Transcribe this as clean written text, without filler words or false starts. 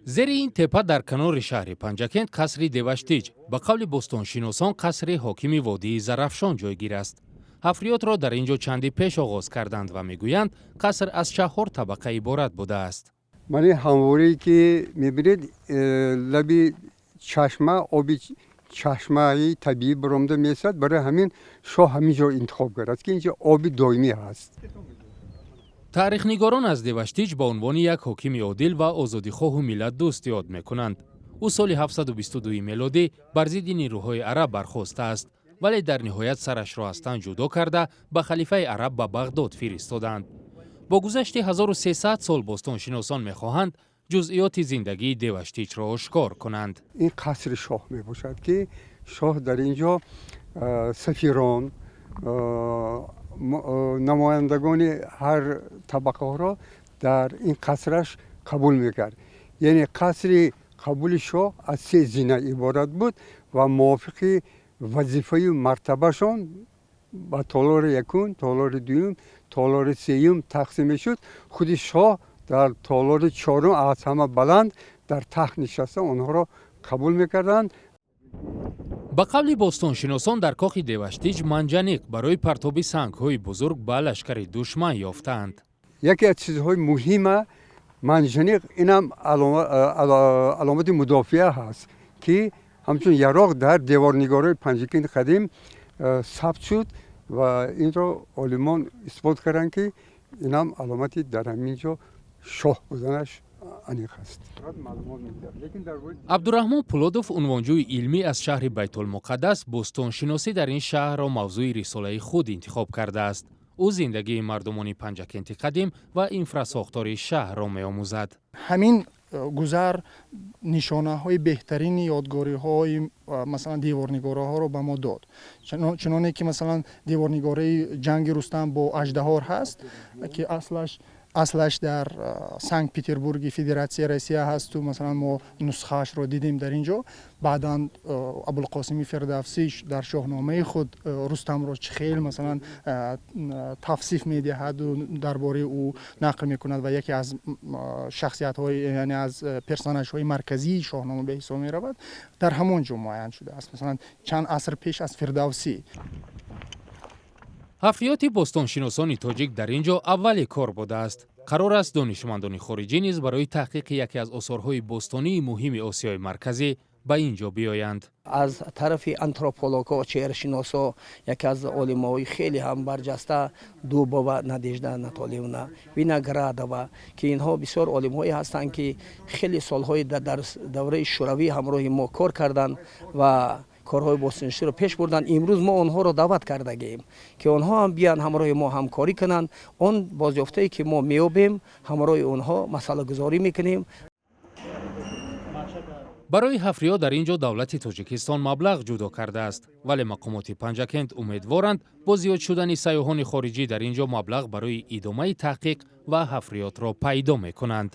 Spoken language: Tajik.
Зери ин тепа, дар канори шаҳри Панҷакент, қасри Деваштиҷ, ба қавли бостоншиносон, қасри ҳокими водии Зарафшон ҷойгир аст. Ҳафриётро дар ин ҷо чанди пеш оғоз карданд ва мегӯянд, қаср аз чаҳор табақа иборат будааст. Мани ҳамворие, ки мебинед, лаби чашма, оби чашмаи табиӣ баромада месад. Барои ҳамин шоҳ ҳамин ҷо интихоб кардааст, ки инҷо оби доимӣ ҳаст. Таърихнигорон аз Деваштиҷ ба унвони як ҳокими одил ва озодихоҳу миллатдӯст ёд мекунанд. Ӯ соли 722 мелодӣ бар зидди нерӯҳои араб бархостааст, вале дар ниҳоят сарашро аз тан ҷудо карда, ба халифаи араб ба Бағдод фиристоданд. Бо гузашти 1300 сол бостоншиносон мехоҳанд ҷузъиёти зиндагии Деваштиҷро ошкор кунанд. Ин қасри шоҳ мебошад, ки шоҳ дар ин ҷо сафирон, намояндагони ҳар табақаҳоро дар ин қасраш қабул мекард. Яъне қасри қабули шоҳ аз се зина иборат буд ва мувофиқи вазифаю мартабашон ба толори якум, толори дуюм, толори сеюм тақсим мешуд. Худи шоҳ дар толори чорум, аз ҳама баланд, дар тахт нишаста, онҳоро қабул мекарданд. Ба қавли бостоншиносон, дар кохи Деваштиҷ манҷаниқ барои партоби сангҳои бузург ба лашкари душман ёфтаанд. Яке аз чизҳои муҳима манҷаниқ, инам аломати мудофиа ҳаст, ки ҳамчун яроқ дар деворнигориҳои Панҷакенти қадим сабт шуд ва инро олимон исбот карданд, ки инам аломати дар ҳамин ҷо шоҳ буданаш аниқ аст. Абдураҳмон Пулодов, унвонҷӯи илмӣ аз шаҳри Байтулмуқаддас, бостоншиносӣ дар ин шаҳрро мавзӯи рисолаи худ интихоб кардааст. Ӯ зиндагии мардумони Панҷакенти қадим ва инфрасохтори шаҳрро меомӯзад. Ҳамин гузар нишонаҳои беҳтарини ёдгориҳои, масалан, деворнигораҳоро ба мо дод, чуноне ки, масалан, деворнигораи ҷанги Рустам бо аждаҳор ҳаст, ки аслаш дар Санкт Петербурги Федератсияи Россия ҳасту, масалан, мо нусхаашро дидем дар ин ҷо. Баъдан Абулқосими Фирдавсӣ дар Шоҳномаи худ Рустамро чӣ хел, масалан, тавсиф медиҳаду дар бораи ӯ нақл мекунад ва яке аз шахсиятҳои, яъне аз персонажҳои марказии Шоҳнома ба ҳисоб меравад, дар ҳамон ҷо муайян шудааст, масалан, чанд аср пеш аз Фирдавсӣ. Ҳафриёти бостоншиносони тоҷик дар ин ҷо аввали кор будааст. Қарор аст, донишмандони хориҷӣ низ барои таҳқиқи яке аз осорҳои бостонии муҳими Осиёи Марказӣ ба ин ҷо биёянд. Аз тарафи антропологҳо, чеҳрашиносо, яке аз олимои хеле ҳам барҷаста, Дубова Надежда Анатольевна, Виноградова, ки инҳо бисёр олимҳое ҳастанд, ки хеле солҳои дар давраи шӯравӣ ҳамроҳи мо кор карданд ва корҳои бостоншиносиро пеш бурданд. Имрӯз мо онҳоро даъват кардагием, ки онҳо ҳам биёянд, ҳамроҳи мо ҳамкорӣ кунанд. Он бозёфтае, ки мо меёбем, ҳамроҳи онҳо масъалагузорӣ мекунем. Барои ҳафриёт дар ин ҷо давлати Тоҷикистон маблағ ҷудо кардааст, вале мақомоти Панҷакент умедворанд, бо зиёд шудани сайёҳони хориҷӣ дар ин ҷо маблағ барои идомаи таҳқиқ ва ҳафриётро пайдо мекунанд.